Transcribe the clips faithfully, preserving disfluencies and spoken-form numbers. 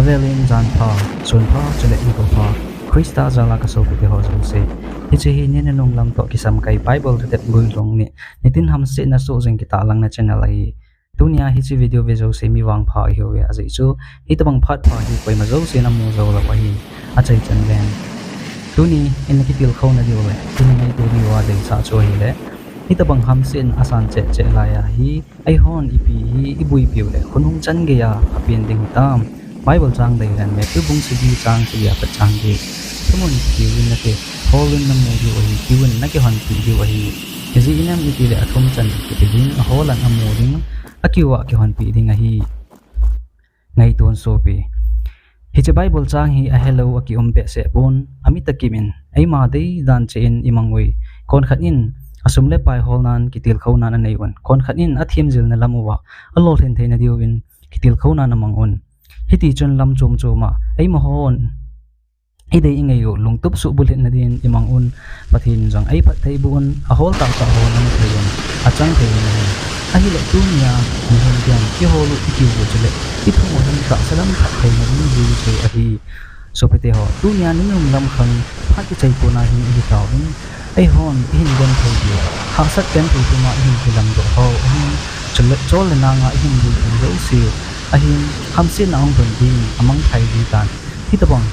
Velin jan pha, sun pha, chule nikho pha, Christa jal a ka sopite ho jouse. Hiche hi nina nung lam toh kisam kai Bible thutep guilhung ni, nitin hamsetna soh jing kitahlang na channel ahi. Tunia hiche video ve jouse mi vangpha ihiuve, ajeh chu hitobang phat pha hi koima jousen amu jou lou ahi. Achaichan ven. Tuni in kitilkhouna diu le, in ngaito diu a deisah chu ahile, hitobang hamsetna asan cheh cheh lai a hi, eihon ipi hi iboipiu le, khonung chan geiya phapen ding hitam. Bible chang dei hen, Matthew bung sagi chang sagi apat chang get. Thumun kiu in nate, holun namu diu ahi, kiu in nakihonpeh diu ahi. Ijeh inem itile athum chan kiti ding, aholan amu ding, akiu a kihonpeh ding ahi. Ngaito un sopi. Hiche Bible chang hi ahelou akium behseh pon, ami takim in, eima deidan cheh in imang ui. Konkhat in, asum le pai holnan kitilkhounan anei un. Konkhat in, athemjilna lam uva, alolhin theina diuvin, kitilkhounan amang un. Hitichun lam chom chom a, eimahon idei ingaiu lungtup suh bulhitna din imang un, Pathen in jong eiphattheiboh un, ahol tahtah ho nang thei un, achang thei un ahi. Ahile tunia, mihem ten, ihol u, ikiu u chule, ithum u hin tahsa lam phattheina ding jui chu ahi. Sopite ho, tunia ninung lam khang, phat kichai kona hin ihi tauvin, eihon, ihin genthei diu, hahsat genthei puma ihin kilamdoh ho, ahin, chule, chol le nanga ihin lui ding jouse, ahin, hamsetna ahung lhun ding, amangthai ding tan. Hitobang,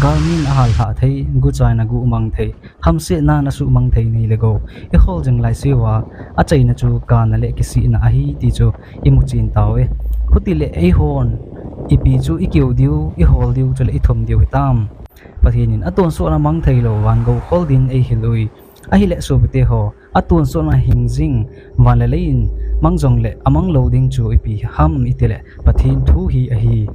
galmin ahallhah thei, guchaina gu mang thei, hamsetna nasuhmang thei nei le gou, ihol jing laiseuva, achaina chu kana le kisihna ahi ti chu imuchen tauve. Khutile eihon, ipi chu ikiu diu, ihol diu, chule ithum diu hitam. Pathen in atonsot a mangthei lou vangou khol din eihil ui. Ahile sopite ho, atonsot a hing jing, van le lei in mang jongle amang lou ding chu ipi ham itile Pathen thu hi ahi.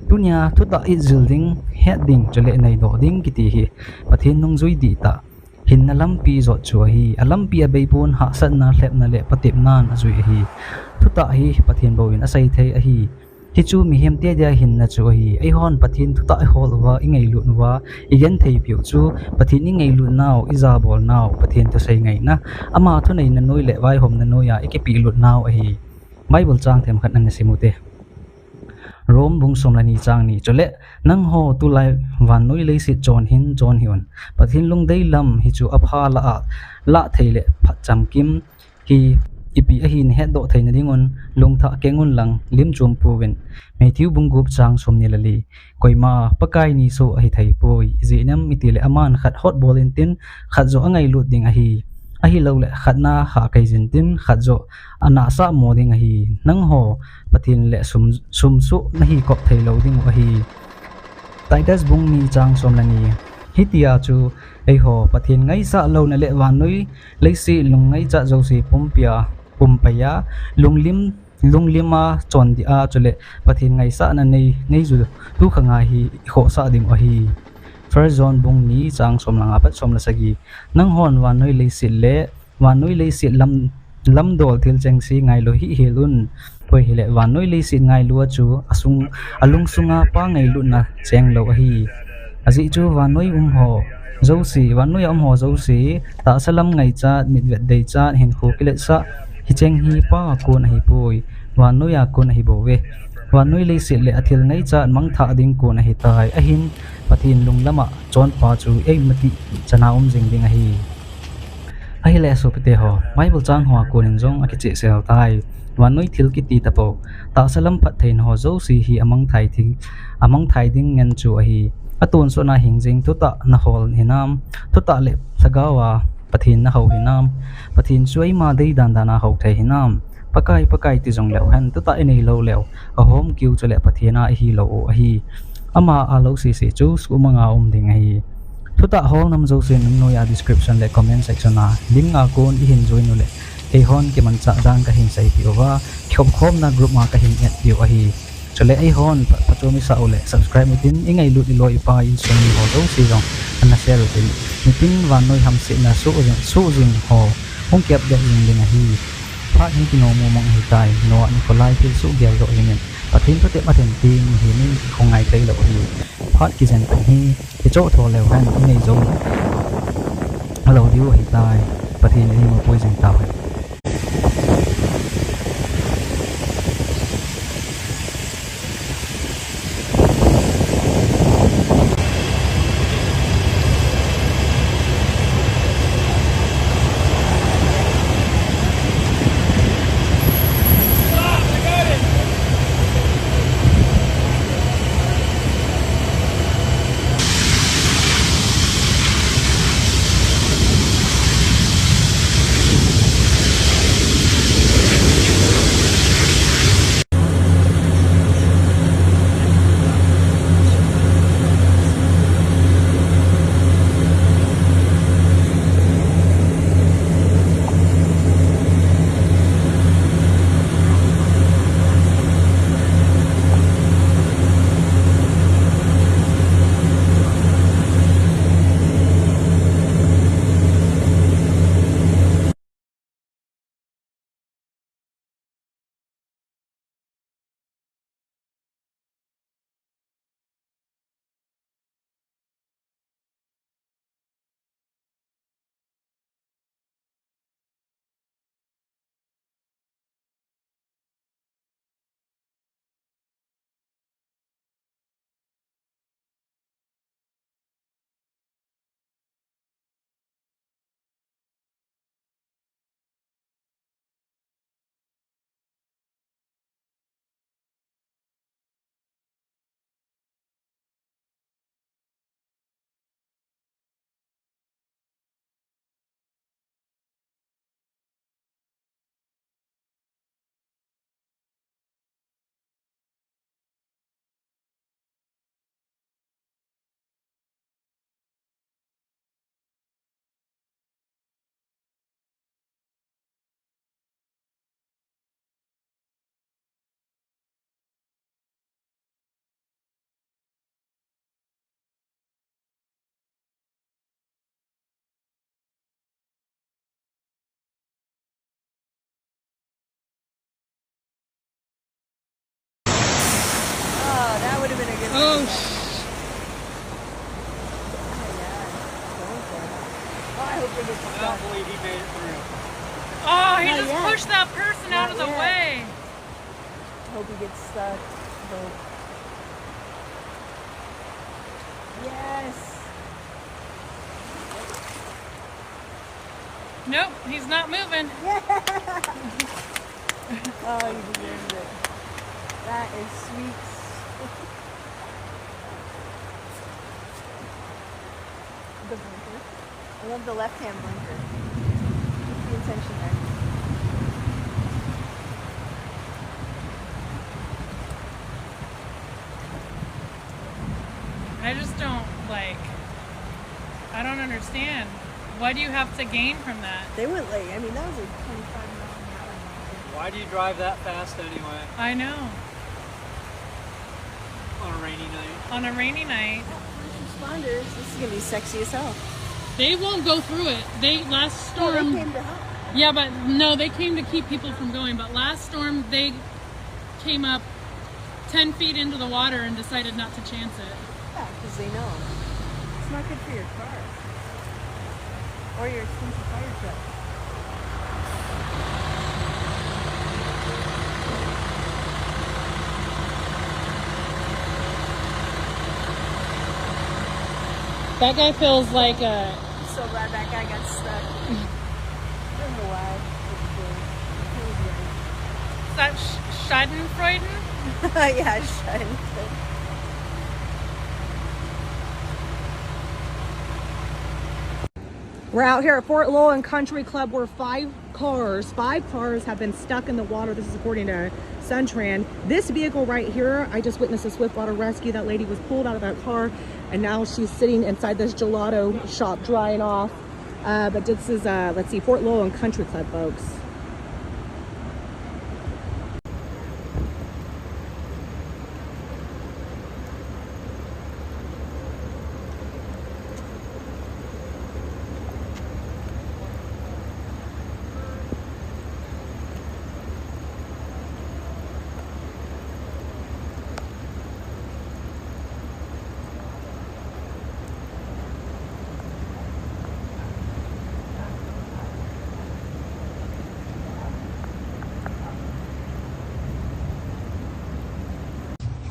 Tunia thutah itjil ding, het ding, chule neidoh ding kiti hi Pathen nungjui dihtah hinna lampi jot chu ahi. Alampi abeipon hahsatna, lhepna le patepnan ajui ahi. Thutah hi Pathen bouvin asei thei ahi. Hichu mihemte dia hinna chu ahi. Eihon Pathen thutah ihol uva, ingailut uva, igentheipiu chu Pathen ingailutnau, ijabolnau, Pathen thusei ngaina, ama thuneina noi le vaihomna noiya ikipehlut nau ahi. Bible chang themkhat ana sim ute. Rome bung som le ni chang ni. Chule, nangho tulai vannoi leiset chon hin chon hih un. Pathen lungdei lam hichu apha lah a, lah thei le phat chamkim hi ipi ahi nahetdoh theina dingun, lungthah keng unlang, lim chom pouvin. Matthew bung gup chang som ni le li. Koima Pakai ni soh ahi theipoi, ijeh inem itile aman khat hotbol intin, khat joh angailut ding ahi. Ahiloule khatna hahkai jintin, khat joh anahsah mo ding ahi. Nangho Pathen le sum, sum soh nahi kop theilou dingu ahi. Titus bung ni chang som le ni. Hitia chu, eiho Pathen ngaisah louna le vannoi leiset lungngaicha jouse pumpia, pumpaiya, lunglim, lunglima chondih a chule Pathen ngaisahna nei, neiju tukhanga hi ikhohsah dingu ahi. First John bung ni chang som le nga apat som le sagi. Nanghon vannoi leiset le, vannoi leiset lam, lamdol thil chengse ngailu hih hel un. Koi hile vannoi leiset ngailu a chu asung, alungsunga Pa ngailutna chenglou ahi. Ajeh chu vannoi umho jouse, vannoiya umho jouse, tahsa lam ngaichat, mitvet deichat, hinkho kiletsah, hicheng hi Pa a kon ahipoi, vannoiya kon ahibouve. Vannoi leiset le athil ngaichat mangthah ding kon ahitai, ahin Pathen lunglama chonpa chu eima tih chana um jing ding ahi. Ahile sopite ho, Bible chang hoa konin jong akichehsel tai. Vannoi thil kiti tapou, tahsa lam phattheina ho jouse hi amangthai ding, amangthai ding ngen chu ahi. Atonsotna hing jing thutah nahol hinam, thutah le lhagaova Pathen nahou hinam, Pathen chu eima deidan dana hou thei hinam, Pakai, Pakai ti jongleu hen, thutah inei lou leu, ahom kiu chule Pathen a ihilou u ahi. Ama a lou sese chu suhmanga um ding ahi. Thutah hol nam jouse nungnoi a description le comment section a link a kon ihin join u le, eihon kimanchah dan kahin seipeh uva, kikhopkhomna group a kahin add piu ahi. Chule eihon pha, phachom isah u le subscribe utin, ingailut iloi ipai insung miho jouse jong ana share utin, nitin vannoi hamsetna soh jing, soh jing ho hung kiupdate jing ding ahi. Phat hi kinomu mong ahitai, Noah nikho lai thilsoh geldoh jingin, Pathen thutep athem teng mihem in ikhongai theilou ahi. Phat kijen pet hi kichoh tho leu hen, inei jou lou diu ahitai. Pathen in eimapui jing tauhen. Oh, sh- Oh, I hope they get stuck. Hopefully he made it through. Oh, he Not just yet. pushed that person out Not of the yet. way. I hope he gets stuck. Hope. Yes. Nope, he's not moving. Yeah. Oh, you deserved it. That is sweet. The blinker. I love the left-hand blinker. What's the intention there? I just don't, like, I don't understand. What do you have to gain from that? They went, like, I mean, that was, like, twenty-five miles an hour. Why do you drive that fast anyway? I know. On a rainy night. On a rainy night. First responders, this is gonna be sexy as hell. They won't go through it. They, last No, they storm came to help. Yeah, but no, they came to keep people from going. But last storm, they came up ten feet into the water and decided not to chance it. Yeah, 'cause they know. It's not good for your car. Or your expensive fire truck. That guy feels like a I'm so glad that guy got stuck. I don't know why. Is that Sch- Schadenfreude? Yeah, Schadenfreude. We're out here at Fort Loewen Country Club where five cars, five cars have been stuck in the water. This is according to Suntran. This vehicle right here, I just witnessed a swift water rescue. That lady was pulled out of that car, and now she's sitting inside this gelato shop drying off. Uh, but this is, uh, let's see, Fort Loewen Country Club, folks.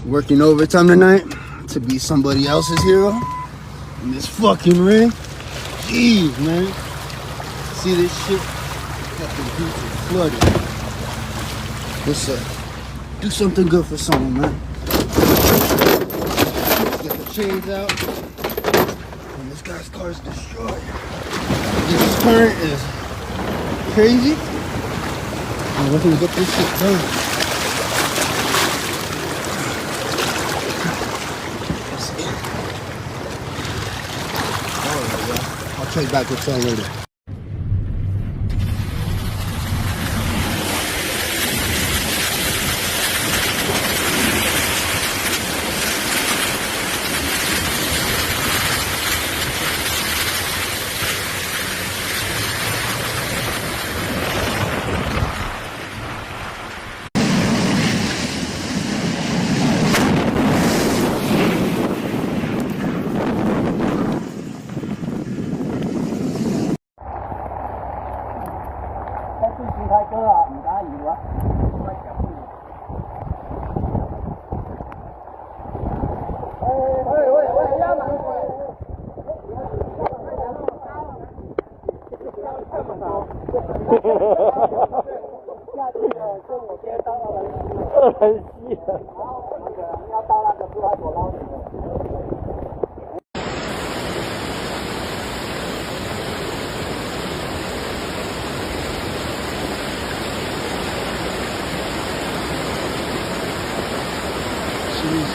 Working overtime tonight to be somebody else's hero in this fucking rain. Jeez, man. See this shit? Fucking beach is flooded. What's up? Do something good for someone, man. Get the chains out. And this guy's car is destroyed. This current is crazy. And we're gonna get this shit done. All right, y'all. I'll check back with y'all later.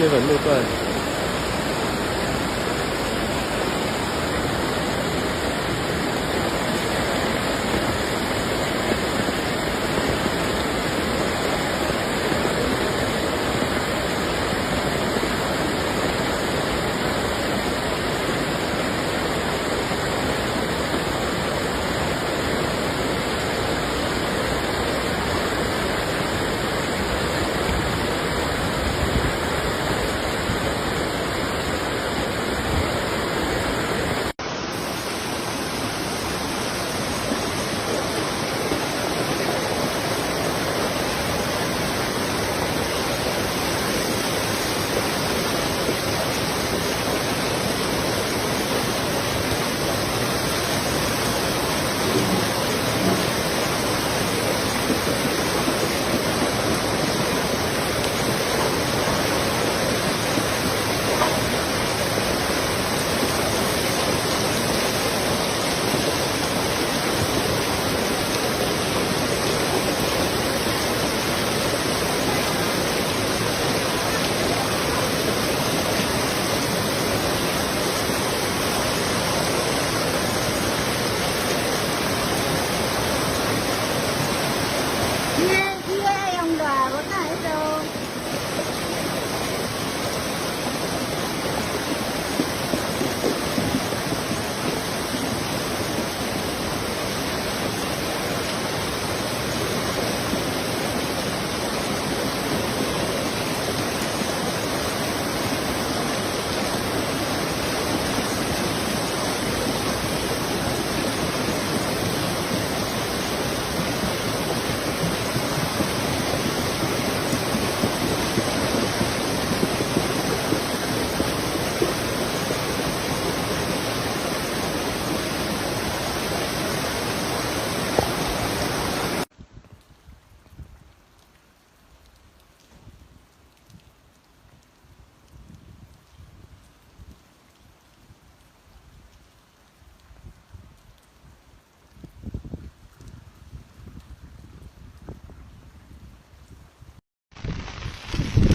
Seven 那段。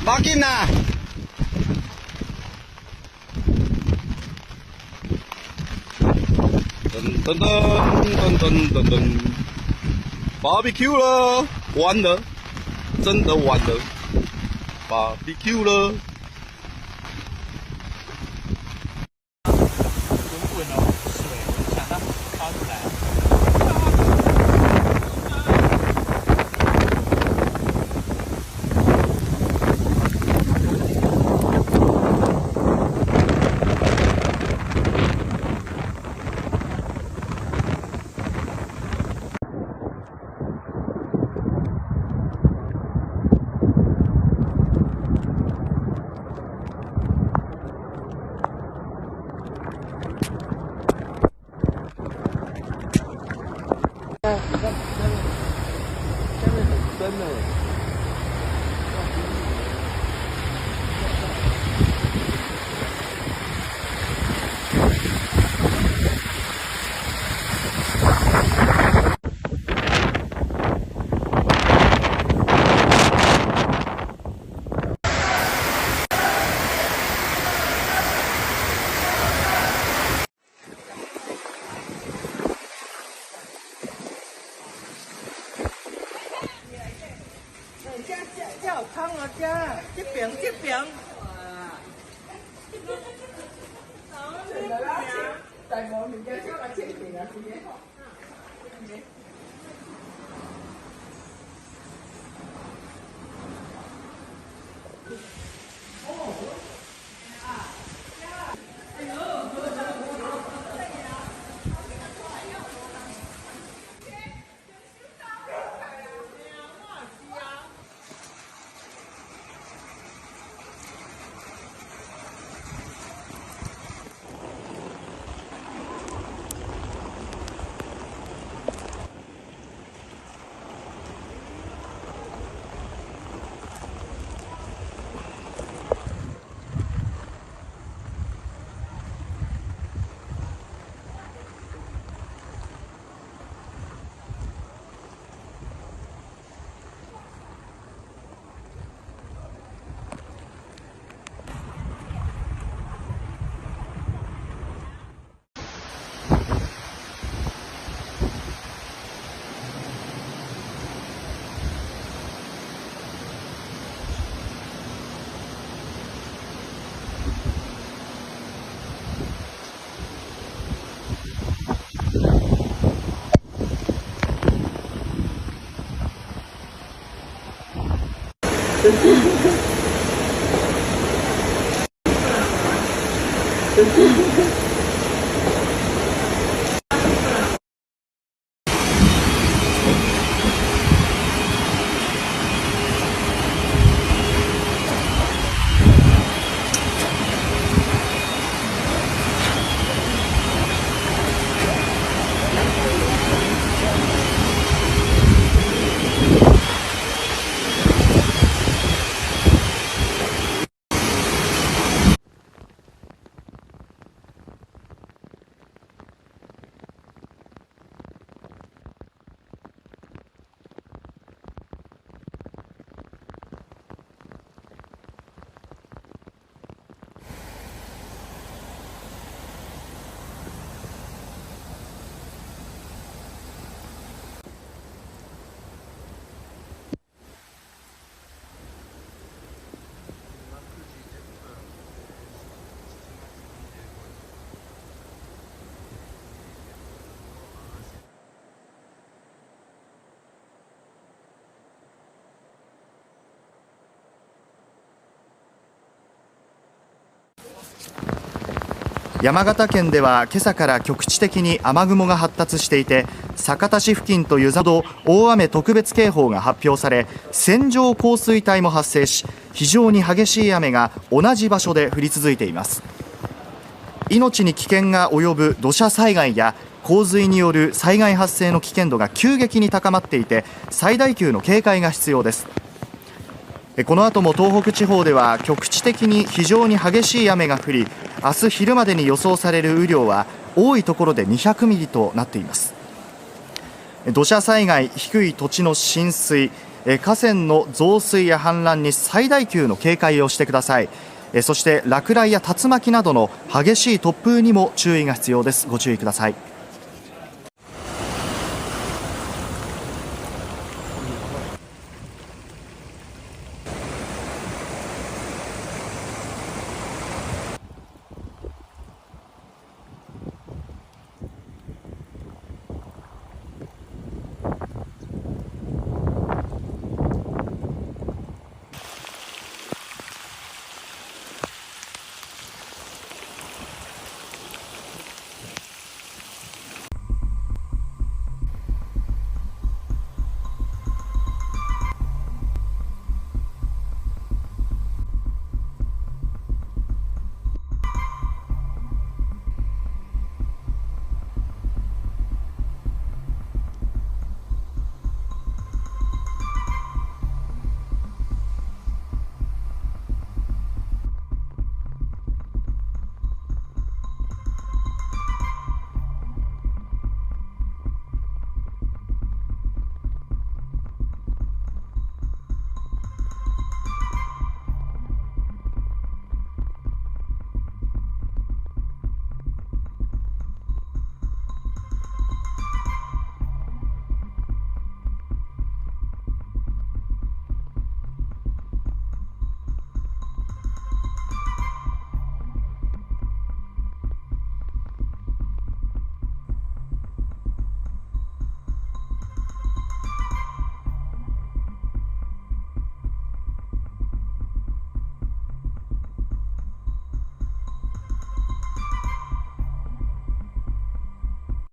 Park in na. Dun, dun, dun, dun, dun, dun, dun. Barbecue 了，完了，真的完了，barbecue 了。山形では今朝から局地的に雨雲が発達していて、酒田市付近と湯沢ほど大雨特別警報が発表され、線状降水帯も発生し、非常に激しい雨が同じ場所で降り続いています。命に危険が及ぶ土砂災害や洪水による災害発生の危険度が急激に高まっていて、最大級の警戒が必要です。この後も東北地方では局地的に非常に激しい雨が降り、明日昼までに予想される雨量は多いところでにひゃくミリとなっています。土砂災害、低い土地の浸水、えー河川の増水や氾濫に最大級の警戒をしてください。えーそして落雷や竜巻などの激しい突風にも注意が必要です。ご注意ください。